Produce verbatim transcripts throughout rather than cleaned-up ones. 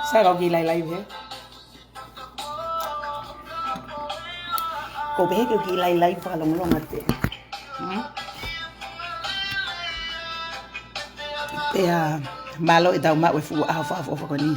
Sai, kau kiʻi live, live hē. Ko pehē ke u kiʻi live, live fakalongolongo atu. Hmm? Pea mālō ʻetau maʻu e fuʻu ʻaho fakaʻofoʻofa ko eni.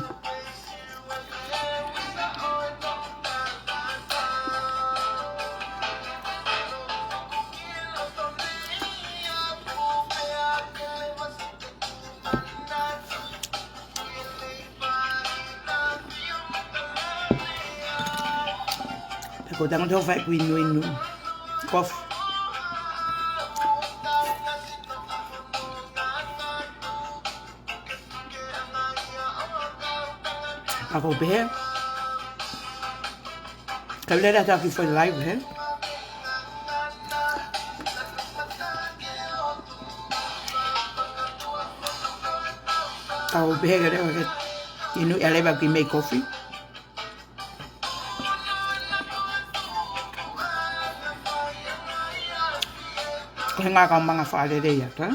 Pea ko e tango te fai kuinuinu. Kofi. Ako pehē. Ka lele atu ki foʻi live hē. Kau pehē ke lele ke inu ia leva ki mei kofi. Ko e ngaahi kau manga fakalele ia, tā?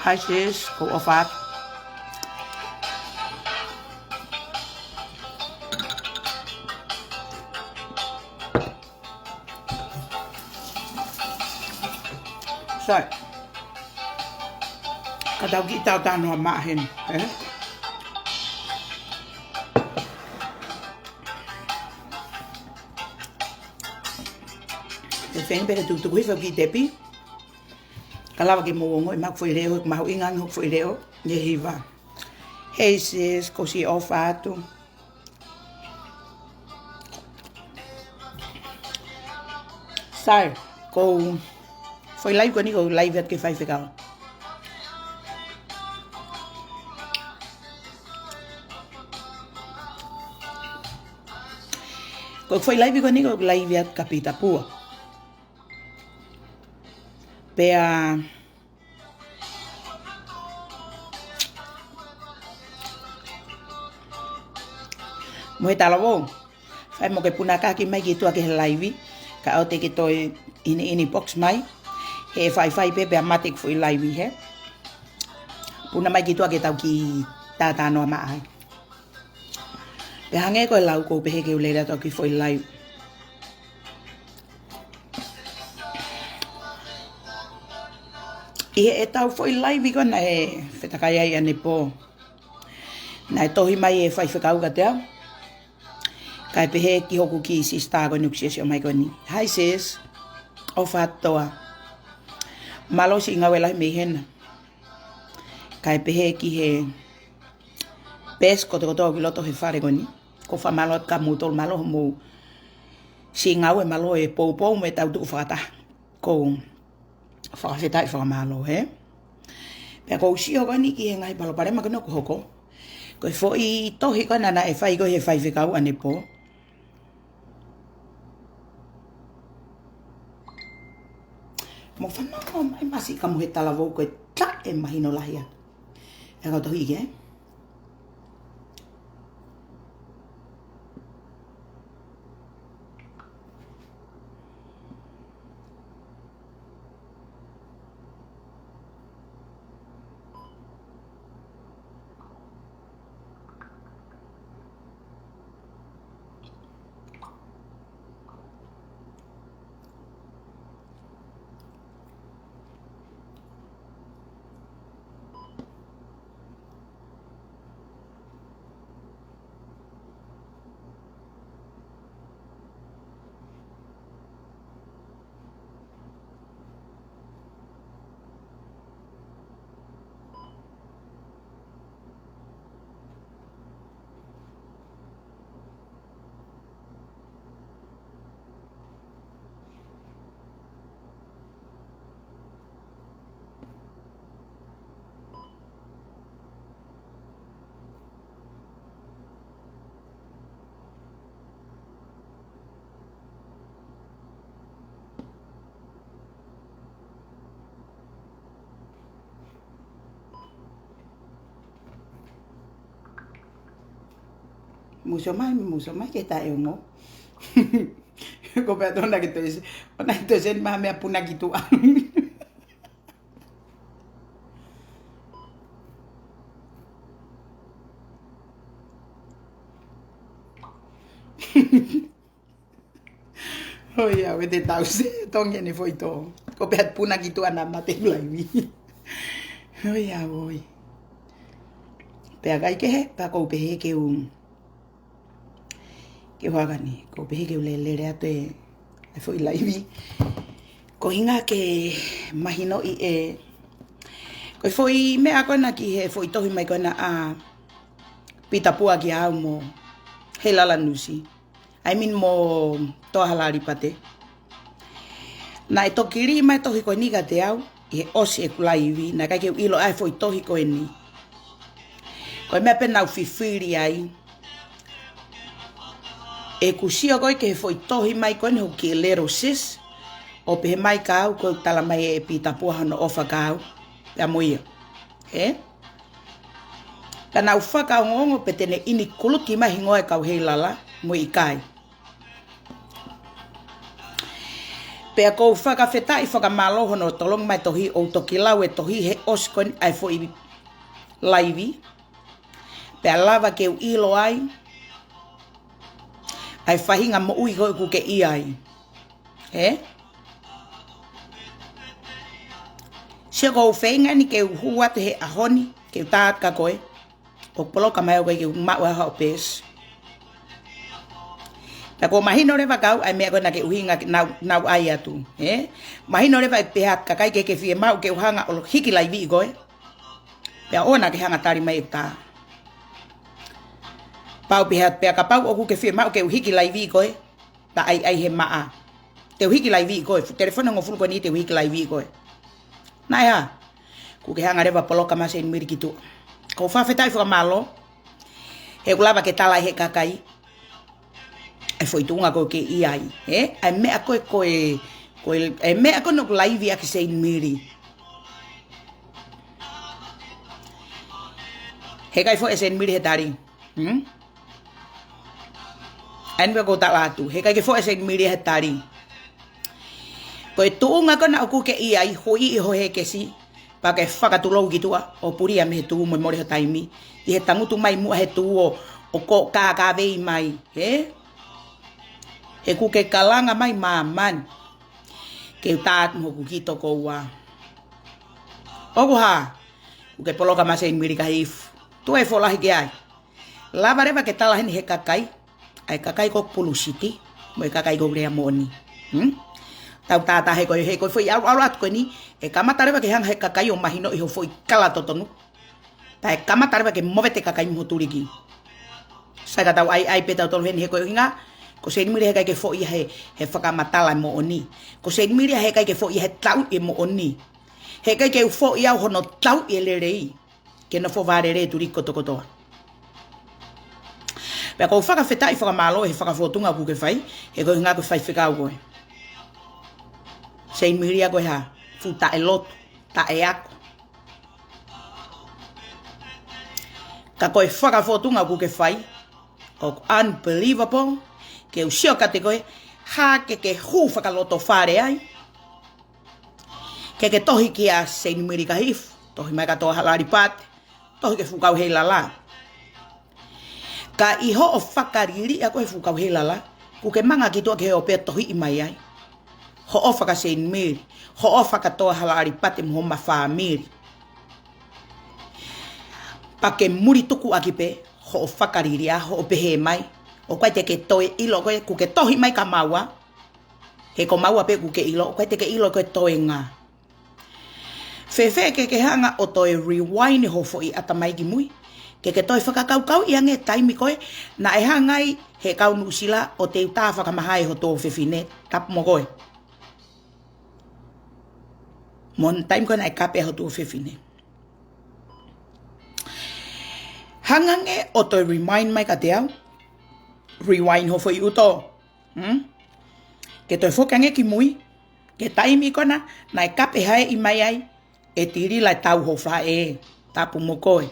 Hi sis, ko ʻofa atu. Sai. Ka tau kiʻi tautalanoa mai heni, ē? Te u feinga pē ke tukutuku hifo kiʻi tepi. Ka lava ke mou ongoʻi maʻu foʻi leʻo, mahuʻinga ange hoku foʻi leʻo, ʻe hiva. Hi sis, ko ʻosi ʻofa atu. Sai, ko e foʻi live ko eni ko e live atu ki he faifekau. Ko e foʻi live ko eni ko e live atu kia Pita Pua. Pea mo e talavou, fai mo ke puna kaki mai ki tuʻa ki he live, kae ʻoua te ke toe ʻi he inbox mai, he faifai pē pea mate ʻeku foʻi live hē. Puna mai ki tuʻa ke tau kiʻi tautalanoa mai. Pea hangē ko e lau ko ē pehē ke u lele atu ki foʻi live. ʻI heʻetau foʻi live ko ē naʻe fetakai ai ʻanepō, naʻe tohi mai e faifekau kiate au. Kae pehē ki hoku kiʻi sister ko eni ʻoku siosio mai ko eni. Hi sis, ʻofa atu. Mālō siʻi ngāue lahi mei hena. Kae pehē ki he pēsi kotoa kotoa ʻoku ʻi loto he fale ko eni. ʻOku ou fakamālō atu kia moutolu, mālō hoʻomou siʻi ngāue, mālō e poupou mo e tau tuʻu fakataha. ʻOku ou fakafetaʻi fakamālō hē. Pea ʻoku ou sio ko eni ki he ngaahi palopalema ko eni ʻoku hoko. Ko e foʻi tohi ko ena naʻe fai ko ē he faifekau ʻanepō. Mou fanongo mai masi ka mo e talavou ko e taʻemahino lahi atu. ʻE kau tohi ke? Mou sio mai, mou sio mai ke taʻeongo. Ko pea tona ke toe, ona ke toe send mai ha meʻa puna ki tuʻa. ʻOi au, ʻe te tau se tongi ʻene foʻi tō. Ko pea puna ki tuʻa naʻa mate ʻeku laivi. ʻOi au, ʻoi. Pea kai kehe, pea kou pehē ke u, ke u haka ni, kou pehē ke u lelele atu e, e foʻi laivi. Ko hinga ke mahinoʻi e, ko e foʻi meʻa ko ena ki he foʻi tohi mai ko ena ʻa Pita Pua kia au mo Heilala Nusi. I mean mo Toa Halalipate. Naʻe toki lī mai e tohi ko eni kiate au, ʻi he ʻosi ʻeku laivi, naʻe ʻikai ke u ʻilo ʻa e foʻi tohi ko eni. Ko e meʻa pē naʻa ku fifili ai. ʻEku sio ko ē ki he foʻi tohi mai ko eni hoku kiʻi little sis, ʻo pehē mai kia au ko e tala mai ʻe Pita Pua hono ʻofa kia au, pea mo ia. Ē? Ka naʻa ku fakaongoongo pe te ne ʻinikuluki mai hingoa e kau Heilala, mo e ʻikai. Pea kou fakafetaʻi fakamālō hono tolongi mai e tohi ʻo u toki lau e tohi he ʻosi ko eni ʻa e foʻi laivi. Pea lava ke u ʻilo ai ʻa e faʻahinga moʻui ko ē ʻoku ke ʻi ai. Ē? Sio kou feinga ni ke u hū atu he ʻaho ni, ke u tā atu kia koe. ʻOku poloka mai au ke u maʻu ʻa hoʻo peesi. Pea kou mahino leva kia au ʻa e meʻa ko ena ke ʻuhinga ke nau, nau ʻai atu. Ē? Mahino leva ʻe pehē atu kia kai ke ke fiemaʻu ke u hanga ʻo hiki laiviʻi koe. Pea ʻoua naʻa ke hanga tali mai ʻeku tā. Pau pehē atu pea kapau ʻoku ke fiemaʻu ke u hiki laiviʻi koe. Ta ʻai ʻai he maʻa. Te u hiki laiviʻi koe, fu-, telefoni hongofulu ko eni te u hiki laiviʻi koe. Naʻe hā? Kuo ke hanga leva poloka mai Seinimili ki tuʻa. Kou fakafetaʻi fakamālō. He ʻoku lava ke tala ʻe he kakai e foʻi tuʻunga ko ē ʻoku ke ʻi ai. Ē? ʻA e meʻa ko ē ko e, ko e, e meʻa ko ē naʻa ku laivi ʻaki Seinimili. He ʻikai foʻi ʻe Seinimili he tali. Hmm? ʻA eni pē kou tala atu, he ʻikai ke foʻi ʻe Seinimili he tali. Ko e tuʻunga ko ena ʻoku ke ʻi ai, hoʻi ʻi ho hekesi, pea ke fakatulou ki tuʻa, ʻo pulia mei he tuʻu mo e mole ho taimi, ʻi he tangutu mai muʻa he tuʻu ʻo, ʻo ko kākāvei mai, ē? He ʻoku ke kalanga mai māmani, ke u tā atu mo hoku kiʻi tokoua. ʻOku hā, ʻoku ke poloka mai Seinimili Kahifu. Tuʻu e folahi ki ai. Lava leva ke tala heni he kakai, ʻa e kakai ʻoku pulusiti, mo e kakai ʻoku lea moʻoni. Hmm? Tau tātā he ko e, he ko e foʻi ʻalu, ʻalu atu ko eni, ʻe kamata leva ke hanga he kakai ʻo mahinoʻi ho foʻi kala totonu. Pea ʻe kamata leva ke movete kakai mo ho tuliki. Sai ka tau ʻai, ʻai pē tautolu heni he ko e ʻuhinga, ko Seinimili he ʻikai ke foʻi ia he, he fakamatala moʻoni. Ko Seinimili he ʻikai ke foʻi ia he tauʻi e moʻoni. He ʻikai ke u foʻi au hono tauʻi e lelei. Ke nofo vālele e tuliki kotokotoa. Pea kou fakafetaʻi fakamālō he fakafōtunga ʻoku ke fai, he ko e ʻuhinga ko e faifekau koe. Seinimili ia ko e hā, fuʻu taʻelotu, taʻeako. Ka ko e fakafōtunga ʻoku ke fai, ʻoku unbelievable, ke u sio kiate koe, hā ke ke hū fakalotofale ai. Ke ke tohi kia Seinimili Kahifu, tohi mai kia Toa Halalipate, tohi kia Fuʻu Kau Heilala. Ka ʻi hoʻo fakaliliʻa ko ē Fuʻu Kau Heilala, ʻoku ke manga ki tuʻa ki he ope tohiʻi mai ai. Hoʻo ʻofa kia Seinimili, hoʻo ʻofa kia Toa Halalipate mo homa fāmili. Pea ke muli tuku ʻaki pē, hoʻo fakaliliʻa, hoʻo pehē mai. ʻOku ʻikai te ke toe ʻilo ko ē, ʻoku ke tohi mai kia maua. He ko maua pē ʻoku ke ʻilo, ʻoku ʻikai te ke ʻilo ko e toenga. Fēfē ke ke hanga ʻo toe rewind ho foʻi ʻatamai ki mui. Ke ke toe fakakaukauʻi ange taimi ko ē, naʻe hanga ai he kau Nuʻusila ʻo te u tā fakamaha ʻe ho tuofefine, tapu mo koe. Mo e taimi ko ē naʻe kape ho tuofefine. Hanga ange ʻo toe rewind mai kiate au, rewind ho foʻi ʻuto. Hmm? Ke toe foki ange ki mui, ke taimi ko ena, naʻe kape haeʻi mai ai, ʻe Tilila ʻe Tauhofaʻe, tapu mo koe.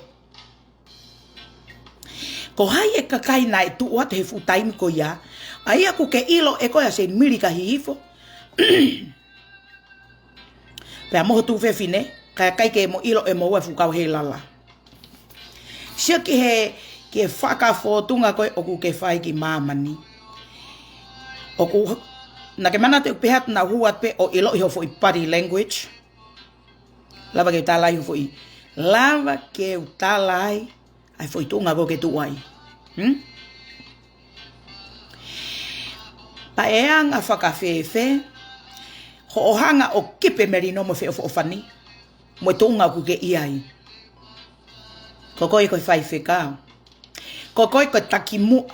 Ko hai e kakai naʻe tuʻu atu he fuʻu taimi ko ia, ʻa ia ʻoku ke ʻilo ʻe koe ʻa Seinimili Kahifu. Pea mo ho tuofefine, ka ʻikai ke mo ʻilo ʻe moua e Fuʻu Kau Heilala. Sio ki he, ki he fakafōtunga ko ē ʻoku ke fai ki māmani. ʻOku, naʻa ke manatu ʻeku pehē atu naʻa ku hū atu pē ʻo ʻiloʻi hoʻo foʻi body language. Lava ke u tala ai hoʻo foʻi, lava ke u tala ai ʻa e foʻi tuʻunga ʻoku ke tuʻu ai. Hmm? Pea ʻe anga fakafēfē hoʻo hanga ʻo kipe melino mo feʻofoʻofani mo e tuʻunga ʻoku ke ʻi ai. Ko koe ko e faifekau. Ko koe ko e takimuʻa.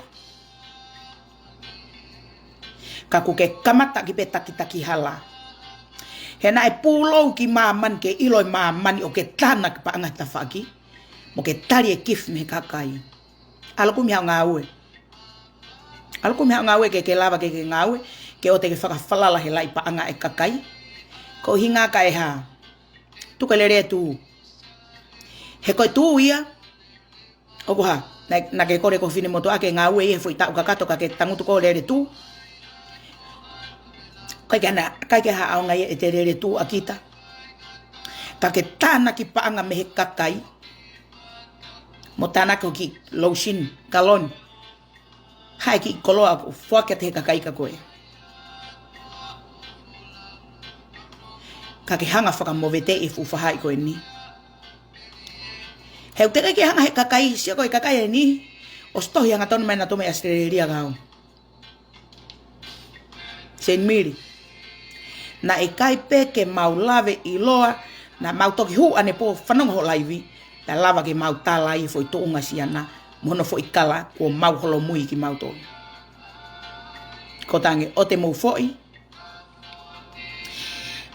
Ka ʻoku ke kamata ʻaki pē takitaki hala. He naʻe pūlou ki māmani ke ʻilo ʻe māmani ʻoku ke tānaki paʻanga he tafaʻaki mo ke tali e gift mei he kakai. ʻAlu ʻo kumi haʻo ngāue. ʻAlu ʻo kumi haʻo ngāue ke ke lava ke ke ngāue, ke ʻoua te ke fakafalala he laʻi paʻanga ʻa e kakai. Ko e ʻuhinga ka e hā? Tuku e lele ʻo tuʻu. He ko e tuʻu ia, ʻoku hā, naʻa, naʻa ke kole ki ho finemotuʻa ke ngāue ia he foʻi taʻu kakato ka ke tangutu koe ʻo lele tuʻu. ʻIkai ke ʻi ai hana, ʻikai ke ʻi ai ha ʻaonga ia ʻete lele tuʻu ʻa kita. Ka ke tānaki paʻanga mei he kakai. Mo tānaki hoʻo kiʻi lotion, cologne. Haʻu e kiʻi koloa ʻoku foaki atu he kakai kia koe. Ka ke hanga ʻo fakamoveteʻi e fuʻu faʻahi ko eni. He ʻoku teʻeki ke hanga he kakai, sio ko e kakai eni, ʻosi tohi hangatonu mai nautolu mei ʻAositelēlia kia au. Saint Mary. Naʻe ʻikai pē ke mau lave ʻiloa, naʻa mau toki hū ʻanepō fanongo hoʻo laivi, pea lava ke mau tala ai e foʻi tuʻunga siana, mo hono foʻi kala, kuo mau holomui kimautolu. Ko e tangi ʻoua te mou foʻi,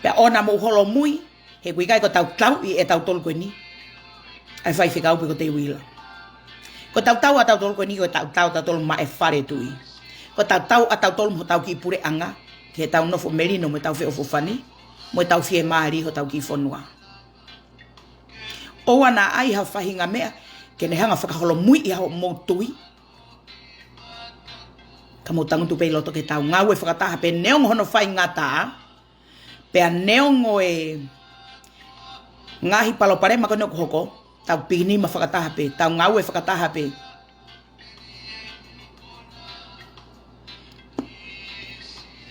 pea ʻoua naʻa mou holomui, he ʻoku ʻikai ko ʻetau tauʻi ʻe tautolu ko eni ʻa e faifekau pe ko Teuila. Ko e tautau ʻa tautolu ko eni, ko e tautau ʻa tautolu maʻa e fale tuʻi. Ko e tautau ʻa tautolu mo hotau kiʻi puleʻanga, ke tau nofo melino mo tau feʻofoʻofani, mo tau fiemālie hotau kiʻi fonua. ʻOua naʻa ʻai ha faʻahinga meʻa, ke ne hanga ʻo fakaholomui ʻa hoʻomou tui. Ka mou tangutu pē ʻi loto ke tau ngāue fakataha pē neongo hono faingataʻa, pea neongo e ngaahi palopalema ko eni ʻoku hoko, tau pikinima fakataha pē, tau ngāue fakataha pē.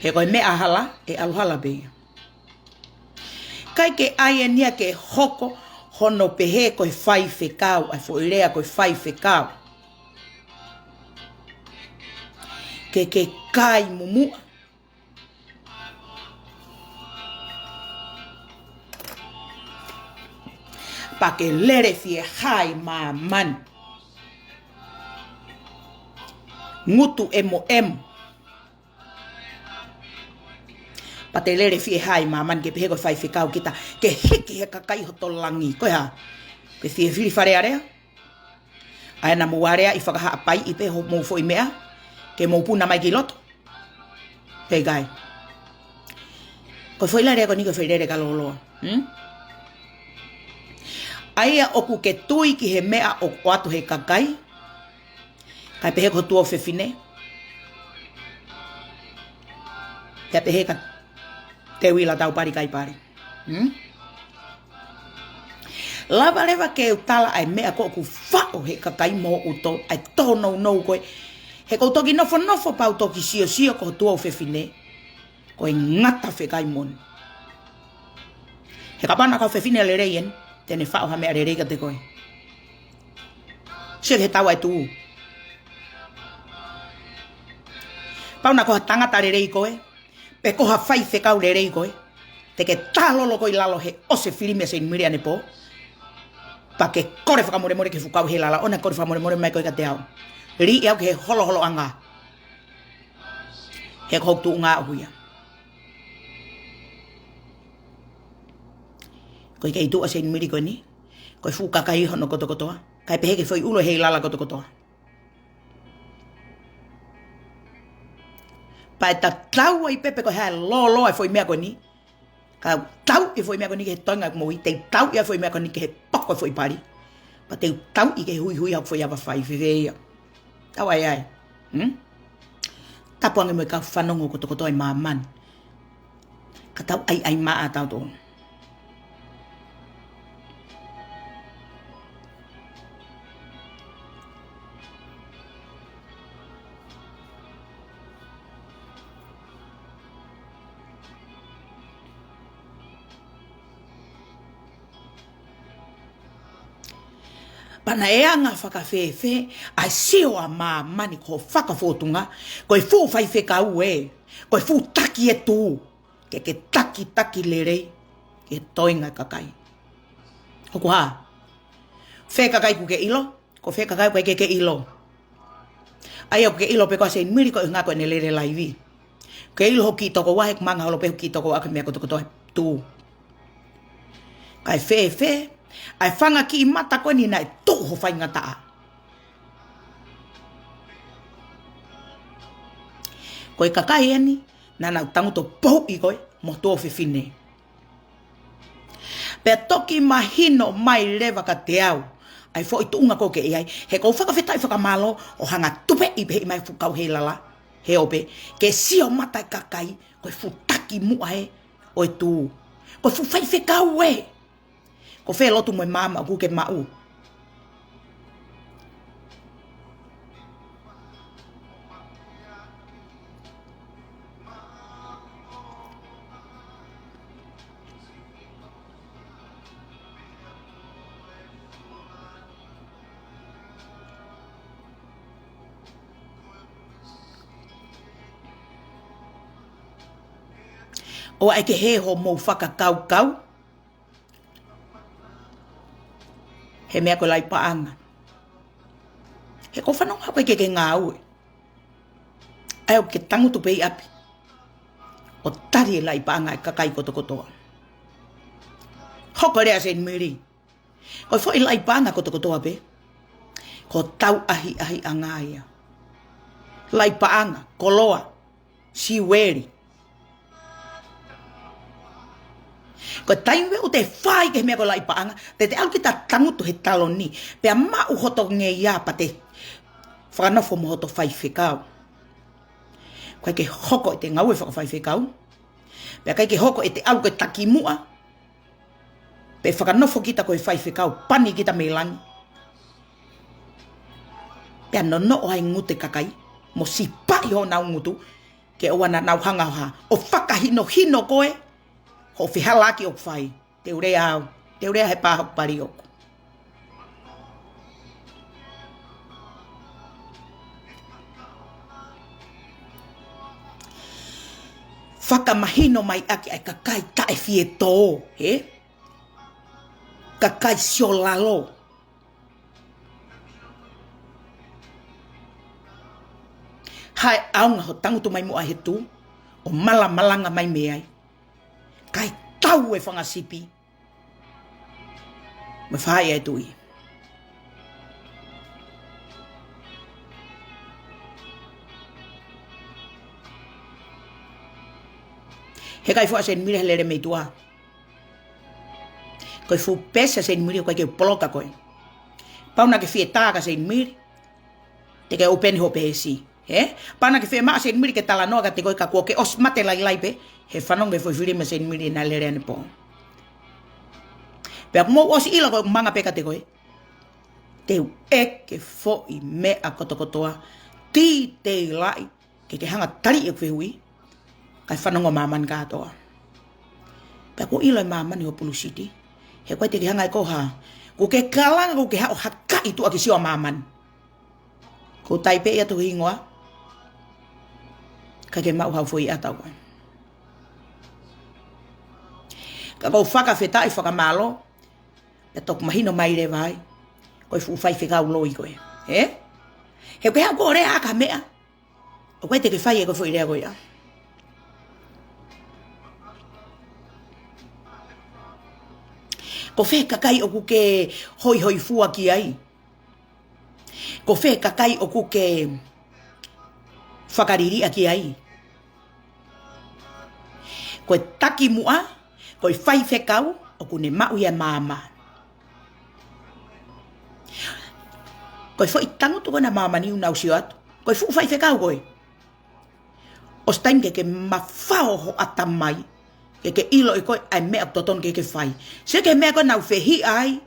He ko e meʻa hala, ʻe ʻalu hala pē ia. ʻIkai ke ʻai eni ia ke hoko hono pehē ko e faifekau, ʻa e foʻi lea ko e faifekau. Ke ke kai mumuʻa. Pea ke lele fiehā ʻi māmani. Ngutu ʻemoʻemo. Pea te lele fiehā ʻi māmani ke pehē ko e faifekau kita. Ke hiki he kakai hoto langi. Ko e hā? Ke fie fili Fale Alea? ʻA ia naʻa mou aleaʻi fakahaʻapaiʻi pē hoʻomou foʻi meʻa, ke mou puna mai ki loto. Pea ʻikai. Ko e foʻi lele ko eni ko e foʻi lele ka lōloa. Hmm? ʻA ia ʻoku ke tui ki he meʻa ʻoku ʻoatu he kakai, kae pehē ko ho tuofefine. Pea pehē kia Teuila Taupali Kaipale. Hmm? Lava leva ke u tala ʻa e meʻa ko ʻoku faʻo he kakai mo ʻoku tō, ʻa e tōnounou ko ē. He ʻoku ou toki nofonofo pea u toki siosio ko ho tuofefine. Ko e ngata fekai moʻoni. He kapau naʻa ko ho fefine lelei eni, te ne faʻo ha meʻa lelei kiate koe. Sio ki he tau ʻa e tuʻu. Kapau naʻa ko ha tangata lelei koe, pe ko ha faifekau lelei koe, te ke tālolo koe ʻi lalo he ʻosi e filimi ʻa Saint Mary ʻanepō. Pea ke kole fakamolemole ki he fuʻu kau ʻi he lala, ʻoua naʻa ke kole fakamolemole mai koe kiate au. Liʻi au ki he holoholoʻanga. He ko hoku tuʻunga ʻoku ia. Ko e kei tuʻa Saint Mary ko eni, ko e fuʻu kakai hono kotokotoa. Kae pehē ki he foʻi ʻulu ʻi he lala kotokotoa. Pea ʻe tatau ai pē pe ko e hā e lōloa e foʻi meʻa ko eni. Ka u tauʻi e foʻi meʻa ko eni ki he toenga ʻeku moʻui, te u tauʻi ʻa e foʻi meʻa ko eni ki he poko e foʻi pali. Pea te u tauʻi ki he huihui ʻa hoku foʻi ava fai fefē ia. Tau ai ai. Hmm? Tapu ange mo e kau fanongo kotokotoa ʻi māmani. Ka tau ʻai ʻai maʻa tautolu. Pea naʻe anga fakafēfē ʻa e sio ʻa māmani ko e fakafōtunga, ko e fuʻu faifekau ē, ko e fuʻu taki e tuʻu, ke ke takitaki lelei ki he toenga kakai. ʻOku hā? Fē kakai ʻoku ke ʻilo, ko fē kakai ʻoku ʻikai ke ke ʻilo. ʻA ia ʻoku ke ʻilo pē koe Seinī Mili ko e ʻuhinga ko ʻene lele laivi. Ke ʻilo hoʻo kiʻi tokoua he ʻoku manga holo pē hoʻo kiʻi tokoua ki he meʻa kotokotoa ʻe tuʻu. Kae fēfē ʻa e fanga kiʻi mata ko eni naʻe tuʻu ho faingataʻa. Ko e kakai eni naʻa nau tangutu pouʻi koe mo ho tuofefine. Pea toki mahino mai leva kiate au ʻa e foʻi tuʻunga ʻoku ke ʻi ai, he ʻoku ou fakafetaʻi fakamālō ʻo hanga tupeʻi pē mai fuʻu kau Heilala, he ʻoku pē ke sio mata e kakai, ko e fuʻu taki muʻa ē ʻo e tuʻu. Ko e fuʻu faifekau ē. Ko fē lotu mo e maama ʻoku ke maʻu? ʻOua ʻe ke hē hoʻomou fakakaukau he meʻa ko e laʻi paʻanga. He ʻoku ou fanongo au ʻoku ʻikai ke ke ngāue. ʻA ia ʻoku ke tangutu pē ʻi ʻapi ʻo tali e laʻi paʻanga e kakai kotokotoa. Hoko e lea Seinī Mili. Ko e foʻi laʻi paʻanga kotokotoa pē, ko e tauʻahiʻahiʻanga ia. Laʻi paʻanga, koloa, siueli. Ko e taimi pē ʻoku te fai ki he meʻa ko e laʻi paʻanga, te te ʻalu kita tangutu he taloni, pea maʻu hoto ngeia pea te fakanofo mo hoto faifekau. ʻOku ʻikai ke hoko ʻete ngāue fakafaifekau, pea ʻikai ke hoko ʻete ʻalu ko e taki muʻa, pe fakanofo kita ko e faifekau pani kita mei langi. Pea nonoʻo ai ngutu e kakai, mo sipaʻi honau ngutu, ke ʻoua naʻa nau hanga ʻo hā, ʻo fakahinohino koe hoʻo fehālaaki ʻoku fai. Te u lea au, te u lea he pā hoku pali ʻoku. Fakamahino mai ʻaki ʻa e kakai taʻefietō, he? Kakai siolalo. Haʻe ʻaonga hoʻo tangutu mai muʻa he tuʻu, ʻo malamalanga mai mei ai. Kae tau e fanga sipi mo e faʻahi ʻa e tuʻi. He ʻikai fuʻu ʻasi Seinī Mili he lele mei tuʻa. Ko e fuʻu peesi ʻa Seinī Mili ʻoku ʻikai ke u poloka koe. Pau naʻa ke fie tā kia Seinī Mili, te ke open hoʻo peesi. He? Pau naʻa ke fiemaʻu Seinī Mili ke talanoa kiate koe ka kuo ke ʻosi mate lailai pē he fanongo ki he foʻi filimi ʻa Seinī Mili naʻe lele anepō. Pea ʻoku mou ʻosi ʻilo ko e manga pē kiate koe. Te u ʻeke foʻi meʻa kotokotoa, titeilaʻi, ke ke hanga tali ʻeku fehuʻi, kae fanongo māmani kātoa. Pea ʻoku ʻilo ʻe māmani hoʻo pulusiti, he ʻoku ʻikai te ke hanga ʻe koe ʻo hā, ʻoku ke kalanga ʻoku ke haʻu ʻo hakaʻi tuʻa ke sio ʻa māmani. ʻOku ou taipeʻi atu ho hingoa, kae ʻikai ke maʻu haʻo foʻi ʻata koe. Ka ʻoku ou fakafetaʻi fakamālō, pea toki mahino mai leva ai, ko e fuʻu faifekau loi koe. He? He ʻoku ke haʻu koe ʻo lea ʻaki ha meʻa, ʻoku ʻikai te ke fai ʻe koe foʻi lea ko ia. Ko fē kakai ʻoku ke hoihoifua ki ai? Ko fē kakai ʻoku ke fakaliliʻa ki ai? Ko e taki muʻa, ko e faifekau, ʻoku ne maʻu ia ʻe maama. Ko e foʻi tangutu ko ena ʻa māmani ʻoku nau sio atu, ko e fuʻu faifekau koe. ʻOsi taimi ke ke mafao ho ʻatamai, ke ke ʻilo ʻe koe ʻa e meʻa ʻoku totonu ke ke fai. Sio ki he meʻa ko ē naʻa nau fehiʻa ai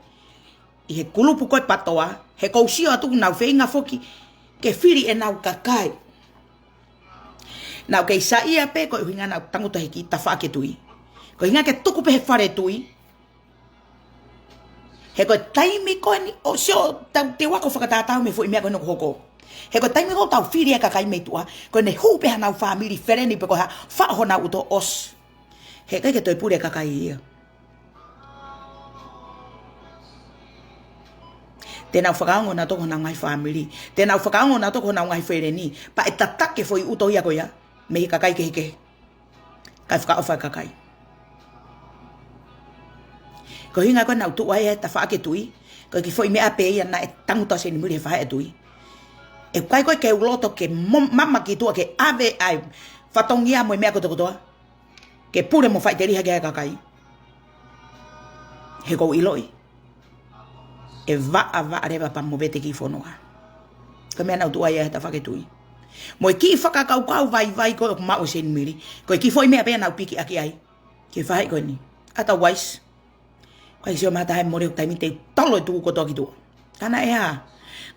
ʻi he kulupu ko ē PATOA, he ʻoku ou sio atu ʻoku nau feinga foki ke fili ʻenau kakai. Naʻa nau kei saiʻia pē ko e ʻuhinga naʻa nau tangutu he kiʻi tafaʻaki ʻo e tuʻi. Ko e ʻuhinga ke tuku pē he fale ʻo e tuʻi, He ko e taimi ko eni ʻoku sio, tau te wako fakatātā mei he foʻi meʻa ko eni ʻoku hoko. He ko e taimi ko ē ʻoku tau fili ai e kakai mei tuʻa, ko ʻene hū pē hanau fāmili feleni pe ko e hā, faʻo honau ʻuto ʻosi. He ʻikai ke toe pule e kakai ia. Te nau fakaongo nautolu ki honau ngaahi fāmili. Te nau fakaongo nautolu ki honau ngaahi feleni. Pea ʻe tataki e foʻi ʻuto ia ko ia mei he kakai kehekehe. Kae fakaʻofa e kakai. Ko e ʻuhinga ko ē naʻa ku tuʻu ai he tafaʻaki e tuʻi, ko e kiʻi foʻi meʻa pē ia naʻe tangutu ai Seinimili he faʻahi e tuʻi. ʻE ʻikai ko ē ke u loto ke mo-, mama ki tuʻa ke ʻave ʻa e fatongia mo e meʻa kotokotoa ke pule mo faʻiteliha ki ai e kakai. He ʻoku ou ʻiloʻi ʻe vaʻavaʻa leva pea movete e kiʻi fonua. Ko e meʻa naʻa ku tuʻu ai he tafaʻaki e tuʻi. Mo e kiʻi fakakaukau vaivai ko ē ʻoku maʻu ʻe Seinimili, ko e kiʻi foʻi meʻa pē ia naʻa ku piki ʻaki ai ki he faʻahi ko eni. Otherwise, ʻikai sio mata he mole ʻo taimi te u tolo e tuʻu kotoa ki tuʻa. Ka naʻe hā,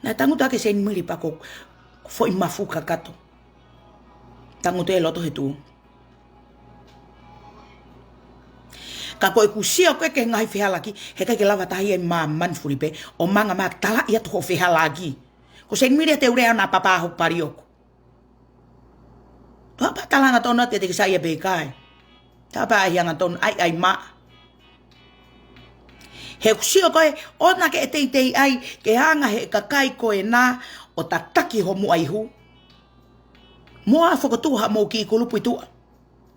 naʻe tangutu hake Seinimili pea ko e foʻi mafu kakato. Tangutu e loto he tuʻu. Ka ko ʻeku sio ko ē ki he ngaahi fehālaaki, he ʻikai ke lava taha ia ʻi māmani fulipē ʻo manga mai ʻo talaʻi atu hoʻo fehālaaki. Ko Seinimili ia te u lea ʻo na papa hoku pali ʻoku. Papa tala hangatonu atu ʻiate ke saiʻia pe ʻikai. Tapa ai hangatonu ai ai ma. He ʻoku sio ko ē, ʻoua naʻa ke teitei ai ke hanga he kakai ko ena ʻo tataki hoʻomou ʻai hū. Mou fokotuʻu haʻamou kiʻi kulupu ʻi tuʻa.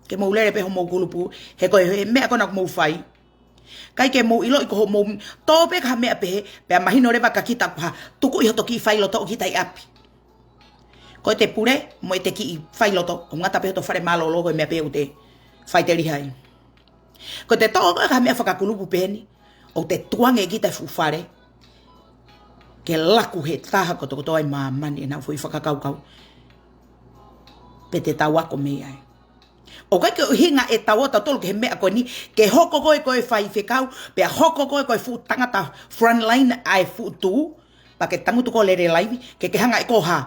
Ke mou lele pē hoʻomou kulupu, he ko e meʻa ko ena ʻoku mou fai. ʻIkai ke mou ʻiloʻi ko hoʻomou tō pē ki ha meʻa pehē, pea mahino leva kia kita ko ha tuku ʻi hoto kiʻi failoto ʻo kita ʻi ʻapi. Ko ʻete pule mo ʻete kiʻi failoto, ʻoku ngata pē hoto fale mālōlō ko e meʻa pē ʻoku te faʻiteliha ai. Ko ʻete toʻo ko ē ki ha meʻa fakakulupu pehē ni, ʻoku te tukuange kita e fuʻu fale ke laku he taha kotokotoa ʻi māmani ʻenau foʻi fakakaukau. Pea te tau ako mei ai. ʻOku ʻikai ke ʻuhinga ʻetau ō tautolu ki he meʻa ko eni, ke hoko koe ko e faifekau, pea hoko koe ko e fuʻu tangata frontline ʻa e fuʻu tuʻu, pea ke tangutu koe ʻo lele laivi, ke ke hanga ʻe koe ʻo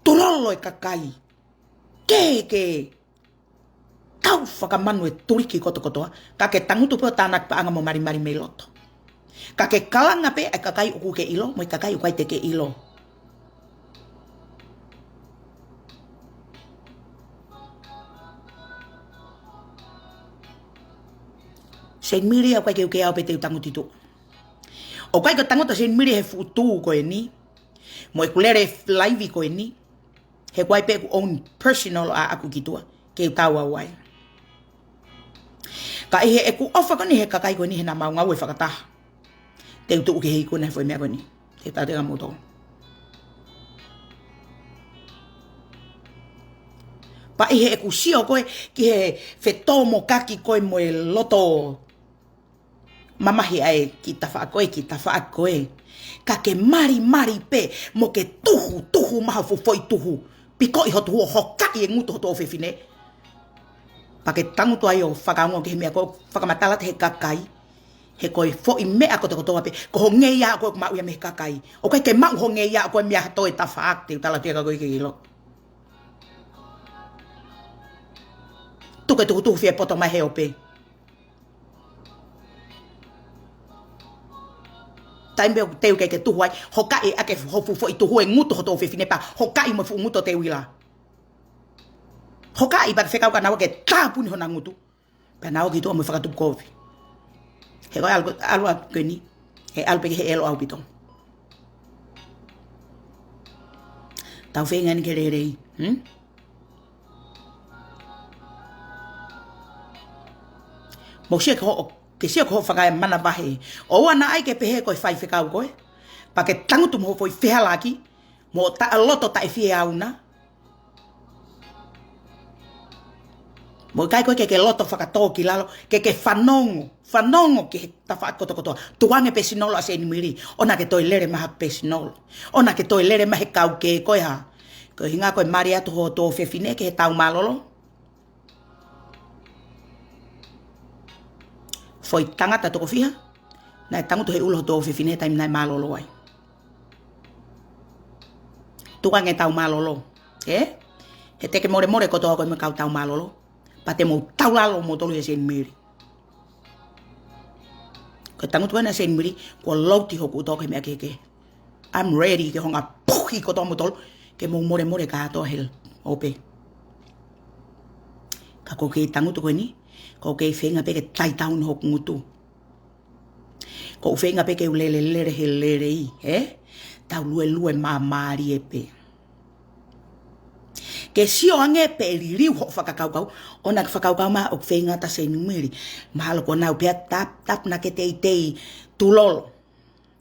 tulolo e kakai. Ke, ke kau fakamanu e tuliki kotokotoa, ka ke tangutu pē ʻo tānaki paʻanga mo malimali mei loto. Ka ke kalanga pē ʻa e kakai ʻoku ke ʻilo, mo e kakai ʻoku ʻikai te ke ʻilo. Seinimili ʻoku ʻikai ke u kei au pē te u tangutu ʻi tuʻa. ʻOku ʻikai ke tangutu Seinimili he fuʻu tuʻu ko eni, mo ʻeku lele laivi ko eni, he ʻoku ʻi ai pē ʻeku own personal ʻaʻaku ki tuʻa, ke u tau au ai. Ka ʻi heʻeku ʻofa ko eni he kakai ko eni he naʻa mau ngāue fakataha. Te u tuʻu ki he ikuna he foʻi meʻa ko eni. Te u tau te ka moto. Pea ʻi heʻeku sio ko ē ki he fetōmokaki ko ē mo e loto mamahi ʻa e kiʻi tafaʻaki ko ē, kiʻi tafaʻaki ko ē. Ka ke malimali pē, mo ke tuhu, tuhu mai ho fuʻu foʻi tuhu. Pikoʻi ho tuhu ʻo hokaʻi e ngutu hoto ʻofefine. Pea ke tangutu ai ʻo fakaongo ki he meʻa ko ē ʻoku fakamatala atu he kakai. He ko e foʻi meʻa kotokotoa pē, ko ho ngeia ko ē ʻoku maʻu ia mei he kakai. ʻOku ʻikai ke maʻu ho ngeia ko ē mei ha toe tafaʻaki, te u tala atu kia koe ke ʻilo. Tuku e tuhutuhu fie poto mai he ope. Taimi pē ʻoku te u ke ke tuhu ai, hokaʻi ʻaki ho fuʻu foʻi tuhu e ngutu hoto ʻofefine pea hokaʻi mo e fuʻu ngutu ʻo te uila. Hokaʻi pea ke fekau kia naua ke tāpuni hona ngutu. Pea nau ō ki tuʻa mo e fakatupu kovi. He ko e ʻalu, ʻalu ʻaupito ko eni. He ʻalu pē ki he ʻelo ʻaupito. Tau feinga eni ke lelei. Hmm? Mou sio ki hoʻo, ke sio ki hoʻo fakamanavahē. ʻOua naʻa ʻai ke pehē ko e faifekau koe. Pea ke tangutu mo hoʻo foʻi fehālaaki. Mo taʻe loto taʻefieauna. Mo ʻikai ko ē ke ke loto fakatōkilalo, ke ke fanongo, fanongo ki he tafaʻaki kotokotoa. Tukuange pē sinolo ʻa Seinimili, ʻoua naʻa ke toe lele mai ha pē sinolo. ʻOua naʻa ke toe lele mai he kau kē ko e hā. Ko e ʻuhinga ko e mali atu ho tuofefine ki he tau mālōlō. Foʻi tangata toko fiha naʻe tangutu he ʻulu ho tuofefine he taimi naʻe mālōlō ai. Tukuange tau mālōlō. Ē? He te ke molemole kotoa koe mo e kau tau mālōlō. Pea te mou tau lalo moutolu ʻia Seinimili. Ko e tangutu ko ena Seinimili, kuo louti hoku ʻuto ki he meʻa kehekehe. I'm ready ke hanga puhi kotoa moutolu, ke mou molemole kātoa hel ope. Ka ʻoku ou kei tangutu ko eni, ʻoku ou kei feinga pē ke taitaun hoku ngutu. ʻOku ou feinga pē ke u lele lele he lelei, ē? Tau luelue māmālie pē. Ke sio ange pē liliu hoʻo fakakaukau, ʻoua naʻa ke fakakaukau mai ʻoku feinga ʻa Seinimili. Mahalo ko ʻenau pea tap, tap naʻa ke teitei tulolo.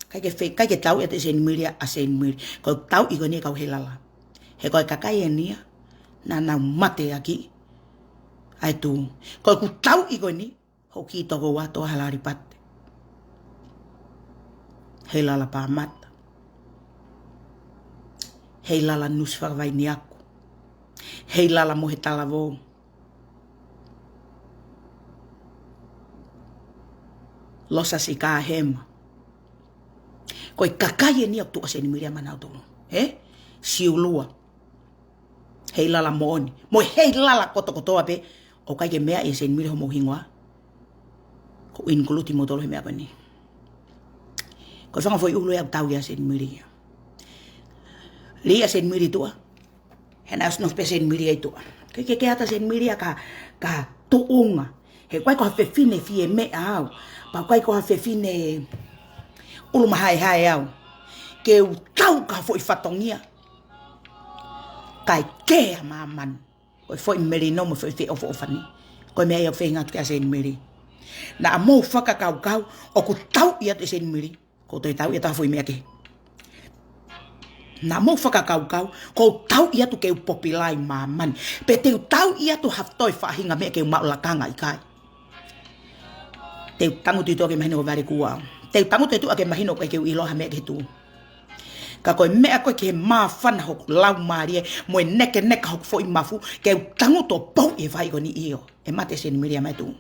ʻIkai ke fe-, ʻikai ke tauʻi ʻe Seinimili ʻa Seinimili. Ko e tauʻi ko eni ʻe kau Heilala. He ko e kakai eni ia naʻa nau mateaki ʻa e tuʻu. Ko ʻeku tauʻi ko eni, hoʻo kiʻi tokoua Toa Halalipate. Heilala Pāmata. Heilala Nusi Fakavainiaku. Heilala Mohe Talavou. Losa Sikahema. Ko e kakai eni ia ʻoku tuʻu ʻa Seinimili ia maʻanautolu. Ē? Siulua. Heilala moʻoni. Mo e Heilala kotokotoa pē, ʻoku ʻikai ke meaʻi ʻe Seinimili homou hingoa. ʻOku include moutolu he meʻa ko eni. Ko e fanga foʻi ʻulu ia ʻoku tauʻi ʻa Seinimili ia. Lī ʻa Seinimili tuʻa. He naʻe ʻosi nofo pē Seinimili ia ʻi tuʻa. ʻIkai ke kei ʻata Seinimili ia ka, ka tuʻunga. He ʻoku ʻikai ko ha fefine fie meʻa au. Pea ʻoku ʻikai ko ha fefine ʻulu mahaehae au. Ke u tau ka foʻi fatongia. Kae kē ʻa māmani. Ko e foʻi melino mo e foʻi feʻofoʻofani. Ko e meʻa ia ʻoku feinga atu ki ai ʻa Seinimili. Naʻa mou fakakaukau, ʻoku tauʻi atu ʻe Seinimili. ʻOku ou toe tauʻi atu ha foʻi meʻa kehe. Naʻa mou fakakaukau, ʻoku ou tauʻi atu ke u popilai māmani. Pe te u tauʻi atu ha toe faʻahinga meʻa ke u maʻu lakanga, ʻikai. Te u tangutu ʻi tuʻa ke mahino ko e vale kuo au. Te u tangutu ʻi tuʻa ke mahino ko e ke u ʻiloa ha meʻa ke tu. Ka ko e meʻa ko ē ke māfana hoku laumālie, mo e nekeneka hoku foʻi mafu, ke u tangutu ʻo pou ʻi he faʻahi ko eni ʻio. ʻE mate Seinimili ia mai tuʻu.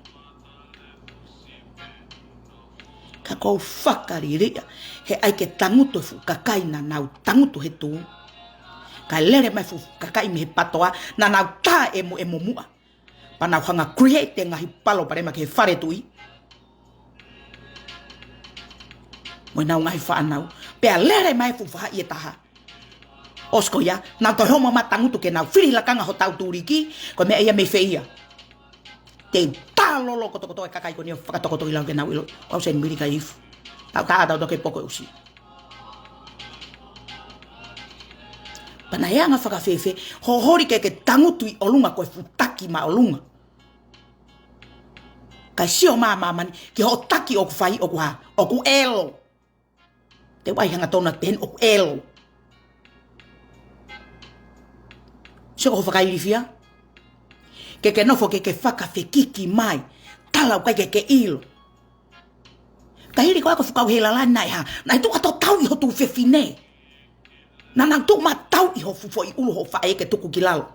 Ka ʻoku ou fakaliliʻa, he ʻai ke tangutu e fuʻu kakai naʻa nau tangutu he tuʻu. Kae lele mai e fuʻu kakai mei he patoa, naʻa nau tā ʻemo ʻemo muʻa. Pea nau hanga create e ngaahi palopalema ki he fale tuʻi. Mo ʻenau ngaahi fānau. Pea lele mai e fuʻu faʻahi ʻe taha. ʻOsi ko ia, nau toe homo mai tangutu ke nau fili lakanga hotau tuliki, ko e meʻa ia mei fē ia. Te u talolo kotokotoa e kakai ko eni ʻo fakatokoto ʻi lalo ke nau ʻilo, ʻoku ʻikai Seinimili ka ifu. Tau tā tau toke poko ʻusi. Pea naʻe anga fakafēfē, hoʻo holi ke ke tangutu ʻi ʻolunga ko e fuʻu taki māʻolunga. Kae sio mai ʻa māmani, ki hoʻo taki ʻoku fai ʻoku hā, ʻoku ʻelo. Te u ʻai hangatonu atu pehē ni ʻoku ʻelo. Sio ko hoʻo fakailifia. Ke ke nofo ke ke fakafekiki mai. Tala ʻoku ʻikai ke ke ʻilo. Ka hili ko ē ko e fuʻu kau Heilala naʻe hā. Naʻe tuʻu ʻo tauʻi ho tuofefine. Naʻa nau tuʻu mai tauʻi ho fuʻu foʻi ʻulu hoʻo faʻē ke tuku ki lalo.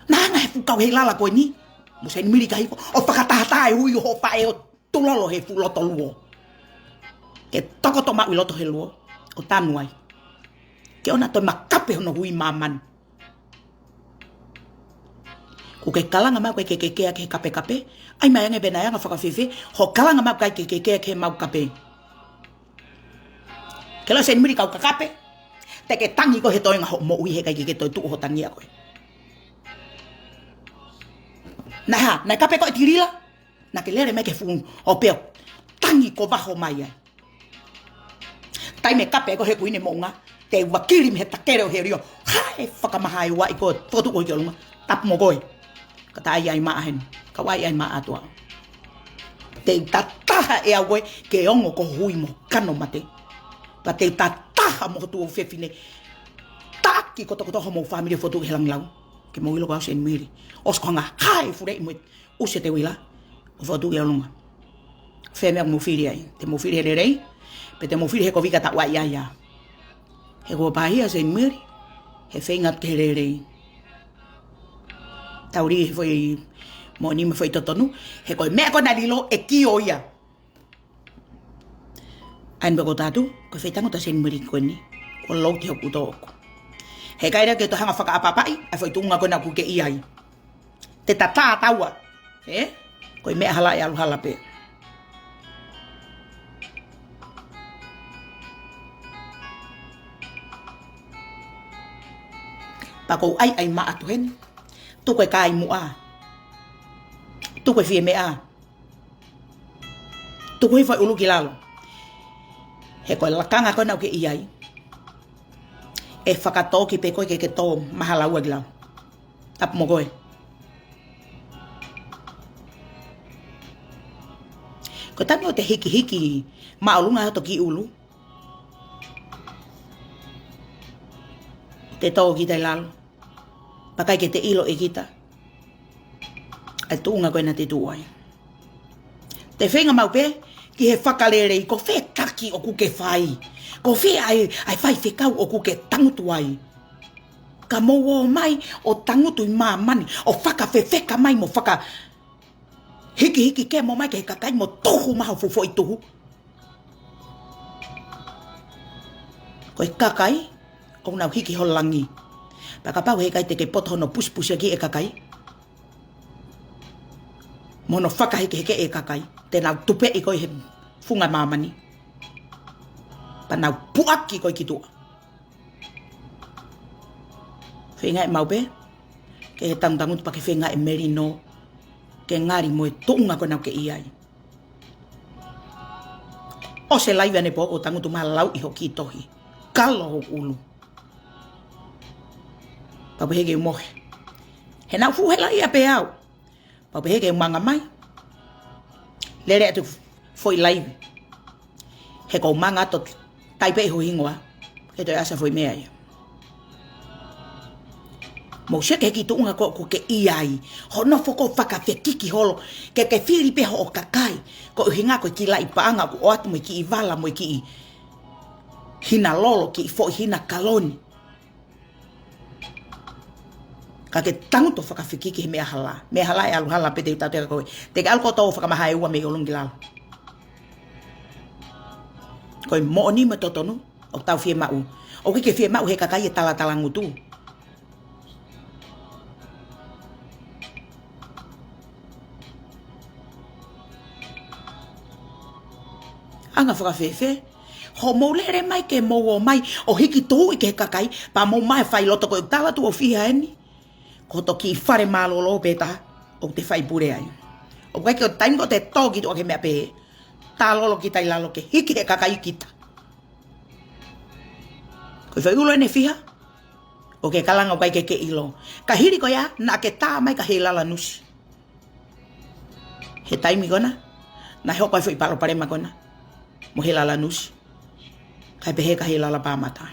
Naʻe hanga ʻe he fuʻu kau Heilala ko eni. Mo Seinimili ka hifo. ʻO fakatahataha e ui hoʻo faʻē ʻo tulolo he fuʻu loto luo. Ke tokoto maʻu ʻi loto he luo. ʻO tanu ai. Ke ʻoua toe makape hono ui māmani. ʻOku ke kalanga mai ʻoku ʻikai ke ke kea ki he kapekape. ʻAi mai ange pe naʻe anga fakafēfē. Hoʻo kalanga mai ʻoku ʻikai ke ke kea ki he mau kape. Ke lau Seinimili kau kakape. Te ke tangi koe he toenga hoʻo moʻui he ʻikai ke ke toe tuʻu hoʻo tangi ʻa koe. Naʻe hā, naʻe kape koe ʻe Tilila. Naʻa ke lele mai ki he fuʻu ʻope ʻo tangi ko vaho mai ai. Taimi ʻe kape koe he kuini moʻunga, te u vakili mei he takele ʻo Helio. Hae fakamaha e uaʻi ko, fokotuʻu koe ki ʻolunga. Tapu mo koe. Ka ta ʻai ai maʻa heni. Ka u ʻai ai maʻa atu au. Te u tataha ʻe au koe, ke ongo ko hui mo kano mate. Ka te u tataha mo ho tuofefine. Taki kotokotoa homou fāmili fotu he langilau. Ke mou ʻilo ko au Seinimili. ʻOsi ko hanga hae fule ʻi mo ʻusi e teuila, ʻo fotu ki ʻolunga. Fē meʻa ʻoku mou fili ai, te mou fili he lelei, pe te mou fili he kovi ka ta ʻai ai ia. He kuo pāhia Seinimili, he feinga atu ki he lelei. Tau lī he foʻi moʻoni mo e foʻi totonu, he ko e meʻa ko ē naʻe lilo ʻe kio ia. ʻAi ni pē ko tatu, ko e fai tangutu ʻa Seinimili ko eni, kuo louti hoku ʻuto ʻoʻoku. He ʻikai leva ke toe hanga fakaʻapaʻapaʻi, ʻa e foʻi tuʻunga ko ena ʻoku ke ʻi ai. Te ta tā taua, ē? Ko e meʻa hala ʻe ʻalu hala pē. Pea ʻoku ou ʻai ʻa e maʻa atu heni. Tuku e kai muʻa. Tuku e fie meʻa. Tuku hifo e ʻulu ki lalo. He ko e lakanga ko ena ʻoku ke ʻi ai, ʻe fakatō ki pē koe ke ke tō mahalaua ki lalo. Tapu mo koe. Ko e taimi ʻoku te hikihiki māʻolunga hoto kiʻi ʻulu, te tō kita ʻi lalo. Pea ʻikai ke te ʻilo ʻe kita ʻa e tuʻunga ko ena te tuʻu ai. Te feinga maʻu pē ki he fakalelei, ko fē taki ʻoku ke fai, ko fē ʻa e, ʻa e faifekau ʻoku ke tangutu ai. Ka mou ō mai ʻo tangutu ʻi māmani, ʻo fakafefeka mai mo fakahikihiki kemo mai ki he kakai mo tuhu mai ho fuʻu foʻi tuhu. Ko e kakai ʻoku nau hiki ho langi. Pea kapau heʻikai te ke poto hono pusipusiʻaki e kakai mo hono fakahekeheke e kakai, te nau tupeʻi koe he funga māmani. Pea nau puʻaki koe ki tuʻa. Feinga maʻu pē ke he tangutangutu pea ke feinga e melino ke ngali mo e tuʻunga ko ena ʻoku ke ʻi ai. ʻOsi e laivi ʻanepō ʻo tangutu mai ʻo lau ʻi ho kiʻi tohi. Kalo ho ʻulu. Pea pehē ke u mohe. He naʻa ku fuʻu helaʻia pē au. Pea pehē ke u manga mai. Lele atu foʻi laivi. He ʻoku ou manga atu ʻo taipe ʻi ho hingoa. Ke toe ʻasi ha foʻi meʻa ia. Mou sio ki he kiʻi tuʻunga ko ē ʻoku ke ʻi ai. Hono foʻi fakafekiki holo. Ke ke fili pē hoʻo kakai. Ko e ʻuhinga ko e kiʻi laʻi paʻanga ʻoku ʻoatu mo e kiʻi vala mo e kiʻi hina lolo, kiʻi foʻi hina kaloni. Ka ke tangutu ʻo fakafekiki he meʻa hala. Meʻa hala ʻe ʻalu hala pē te u tala atu kia koe. Te ke ʻalu kotoa ʻo fakamaha e ua mei ʻolunga ki lalo. Ko e moʻoni mo e totonu ʻoku tau fiemaʻu. ʻOku ʻikai ke fiemaʻu he kakai e talatala ngutu. Anga fakafēfē hoʻomou lele mai ke mou ō mai ʻo hiki tuʻu ki he kakai, pea mou ō mai fai loto ko e tala atu ʻo fiha eni. Ko hoto kiʻi fale mālōlō pē taha ʻoku te fai pule ai. ʻOku ʻikai ke ʻi ai ha taimi ʻoku te tō ki tuʻa ki he meʻa pehē. Talolo kita ʻi lalo ke hiki he kakai kita. Ko e foʻi ʻulu eni ʻe fiha ʻoku ke kalanga ʻoku ʻikai ke ke ʻilo. Ka hili ko ia, naʻa ke tā mai kia Heilala Nusi. He taimi ko ena, naʻe hoko ai e foʻi palopalema ko ena mo Heilala Nusi. Kae pehē kia Heilala Pāmata.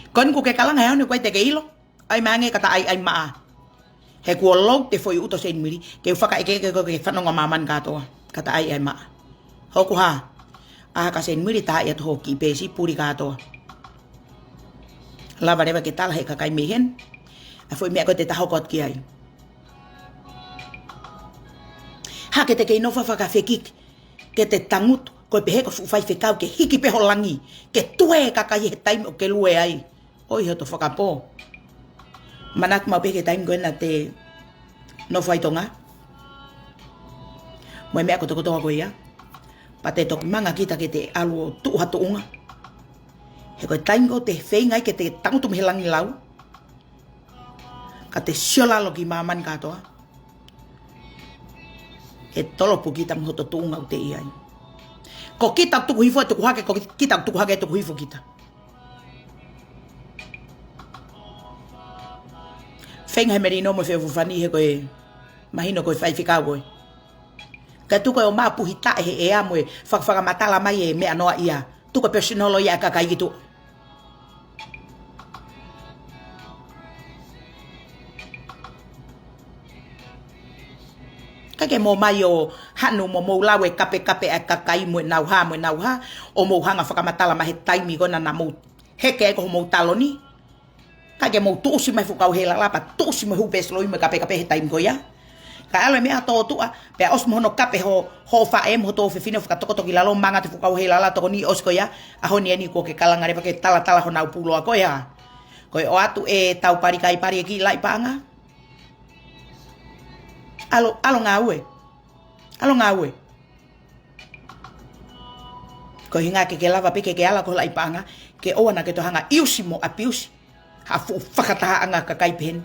Ko eni ʻoku ke kalanga he ʻaho ni ʻoku ʻikai te ke ʻilo. ʻAi mai ange kia Taʻaiʻai Maʻa. He kuo load e foʻi uto Seinimili, ke u fakaʻekeʻeke koe ke fanongo ʻa māmani kātoa. Kia Taʻaiʻai Maʻa. Hoku hā? ʻA kia Seinimili tā ia atu ho kiʻi peesi puli kātoa. Lava leva ke tala he kakai mei heni ʻa e foʻi meʻa ko ē te ta hoko atu ki ai. Hake te ke ʻi ai hoʻo fakafekiki, ke te tangutu, ko e pehē ko e fuʻu faifekau ke hiki pē ho langi, ke tue e kakai he taimi ʻoku ke lue ai. ʻOi hoto fakapō. Manatu maʻu pē ki he taimi ko ena te nofo ai Tonga mo e meʻa kotokotoa ko ia. Pea te toki manga kita ke te ʻalu ʻo tuʻu ha tuʻunga. He ko e taimi ko ē te feinga ai ke te tangutu mei he langi lau, ka te sio lalo ki māmani kātoa, ʻe tolopu kita mei hoto tuʻunga ʻoku te ʻi ai. Ko kita tuku hifo ʻe tuku hake, ko kita tuku hake ʻe tuku hifo kita. Feinga he melino mo e feʻofoʻofani he ko e mahino ko e faifekau ko ē. Ka tuku ʻo mapuhi taʻe he ʻea mo e fakafakamatala mai e meʻa noa ia. Tuku e personal ia ʻa e kakai ki tuʻa. ʻIkai ke mou ō mai ʻo hanu mo mou lau e kapekape ʻa e kakai mo e nau hā, mo e nau hā, ʻo mou hanga fakamatala mai he taimi ko ena naʻa mou heke ai ko homou taloni. ʻIkai ke mou tuʻusi mai e fuʻu kau Heilala pea tuʻusi mai e hū pesiloi mo e kapekape he taimi ko ia. Ka ʻalu e meʻa tōtuʻa, pea ʻosi mo hono kape ho, ho faʻē mo ho tuofefine ʻo fakatokoto ki lalo, manga atu e fuʻu kau Heilala tokoni, ʻosi ko ia, ʻaho ni eni kuo ke kalanga leva ke talatala honau puloa ko ia. Ko e ʻoatu e tau pali kai pali e kiʻi laʻi paʻanga. ʻAlu, ʻalu ngāue. ʻAlu ngāue. Ko e ʻuhinga ke ke lava pē ke ke ala ko e laʻi paʻanga, ke ʻoua naʻa ke toe hanga ʻiusi mo ʻapiusi ha fuʻu fakatahaʻanga kakai pehē ni.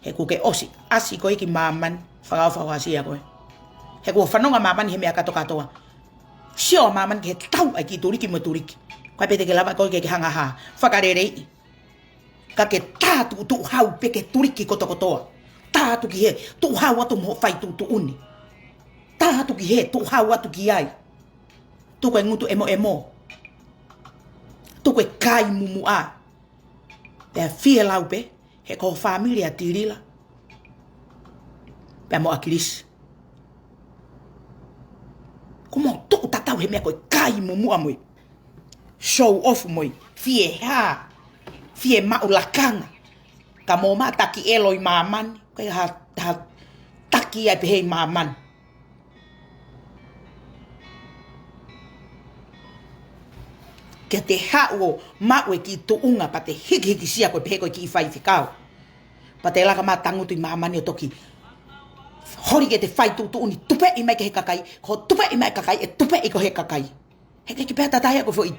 He kuo ke ʻosi ʻasi koe ki māmani, fakaofo ʻasia koe. He kuo fanongo māmani he meʻa kātoa kātoa. Sio māmani ki he tau ʻa e kiʻi tuliki mo e tuliki. Ko e pē te ke lava koe ke ke hanga ha fakaleleiʻi. Ka ke tā tuʻutuʻu hau pē ke tuliki kotokotoa. Tā atu ki hē, tuʻu hau atu mo hoʻo fai tuʻutuʻuni. Tā atu ki hē, tuʻu hau atu ki ai. Tuku e ngutu ʻemoʻemo. Tuku e kai mumuʻa. Pea fie lau pē, he ko ho fāmili ʻa Tilila. Pea mo ʻAkilisi. Ko mo tuʻu tatau he meʻa ko e kai mumuʻa mo e show off mo e fie hā, fie maʻu lakanga. Ka mo ma taki ʻelo ʻi māmani, ko e ha, ha taki ai pehē ʻi māmani. Ke te haʻu ʻo maʻu e kiʻi tuʻunga pea te hikihikisia koe pehē ko e kiʻi faifekau. Pea te laka ma tangutu ʻi māmani ʻo toki holi ke te fai tuʻutuʻuni tupeʻi mai ki he kakai, ko tupeʻi mai kakai, ʻe tupeʻi koe he kakai. He ke ki pea tatai ko e foʻi.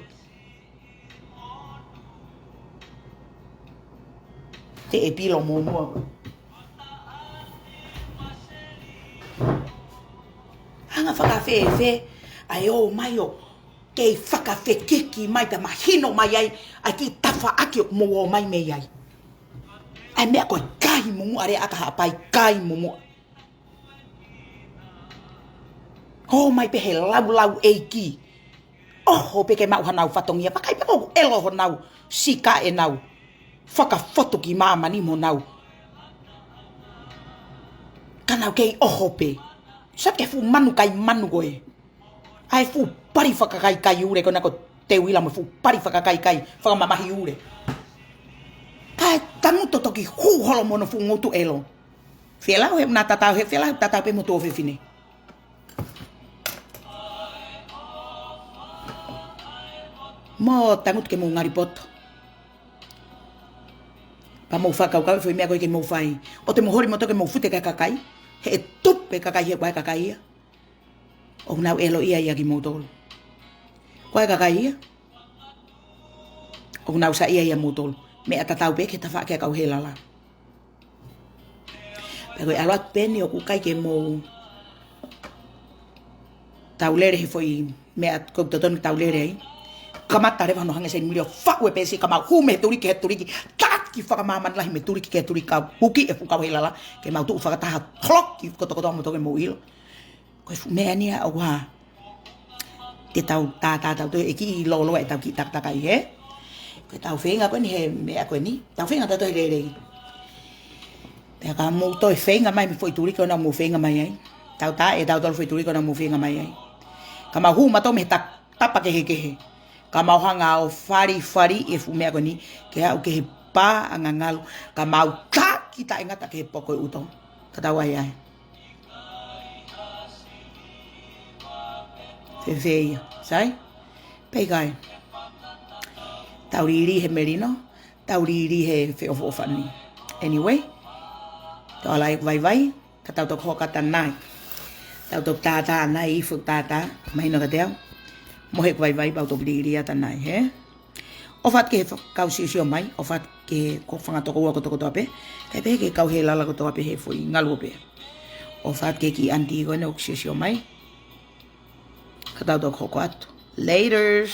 Te e pilo mo mua. Hanga fakafefe, ʻa e ō mai ʻo kei fakafekiki mai pea mahino mai ai, ʻa e kiʻi tafaʻaki ʻoku mou ō mai mei ai. ʻA e meʻa ko e kai mumuʻa lea ʻa ka haʻapai kai mumuʻa. Ō mai pē he laulau ʻeiki. ʻOho pē ke maʻu hanau fatongia. Vakai pē ko ʻelo honau sika ʻenau fakafotu ki māmani mo nau. Ka nau kei ʻoho pē. Sa ke fuʻu manu kai manu koe. ʻA e fuʻu pali fakakaikai ule ko ena ko Teuila mo e fuʻu pali fakakaikai fakamamahi ule. Kae tangutu toki hū holo mo hono fuʻu ngutu ʻelo. Fie lau he ʻuna tatau he fie lau tatau pē mo tuofefine. Mo tangutu ke mou ngali poto. Pea mou fakakaukau e foʻi meʻa ko ē ke mou fai. ʻOua te mou holi mo toki mou fute ki he kakai. He ʻe tupu e kakai he ko e kakai ia. ʻOku nau ʻeloʻia ia kimoutolu. Ko e kakai ia. ʻOku nau saiʻia ia moutolu. Meʻa tatau pē ki he tafaʻaki ʻa e kau Helala. Pea ko e ʻalu atu pē eni ʻoku ʻikai ke mou tau lele he foʻi meʻa ʻoku totonu ke tau lele ai. Kamata leva hono hangē Seinimili ʻo faʻu e peesi ka mau hū mei he tuliki ki he tuliki. Taki fakamāmani lahi mei he tuliki ki he tuliki ka huki e fuʻu kau Helala. Ke mau tuʻu fakataha holoki kotokotoa mo toki mou ʻilo. Ko e fuʻu meʻa eni ia ʻoku hā. Te tau tātā tautolu he kiʻi lōloa ʻetau kiʻi takatakai he. Ko ʻetau feinga ko eni he meʻa ko eni. Tau feinga tautolu he lelei. Pea ka mou toe feinga mai mei he foʻi tuliki ko ena mou feinga mai ai. Tau tā ʻe tautolu foʻi tuliki ko ena mou feinga mai ai. Ka mau hū mautolu mei he ta-, tapa kehekehe. Ka mau hanga ʻo falifali e fuʻu meʻa ko eni. Ke aʻu ki he pā ʻa ngangalu. Ka mau taki taʻengata ki he poko ʻi ʻuto. Ka tau ai ai. Fēfē ia, sai? Pea ʻikai. Tau lili he melino, tau lili he feʻofoʻofani. Anyway, tau ala ʻeku vaivai, ka tau toki hoko atu ʻanai. Tau toki tātā ʻanai, ʻi he fuʻu tātā, mahino kiate au. Mo heʻeku vaivai, pea u toki lili atu ʻanai, he? ʻOfa atu ki he fa-, kau siosio mai, ʻofa atu ki he ko fanga tokoua kotokotoa pē, kae pehē ki he kau Helala kotoa pē he foʻi ngaluope. ʻOfa atu ki he kiʻi ʻanitī ko ena ʻoku siosio mai. Ka tau toki hoko atu. Laters.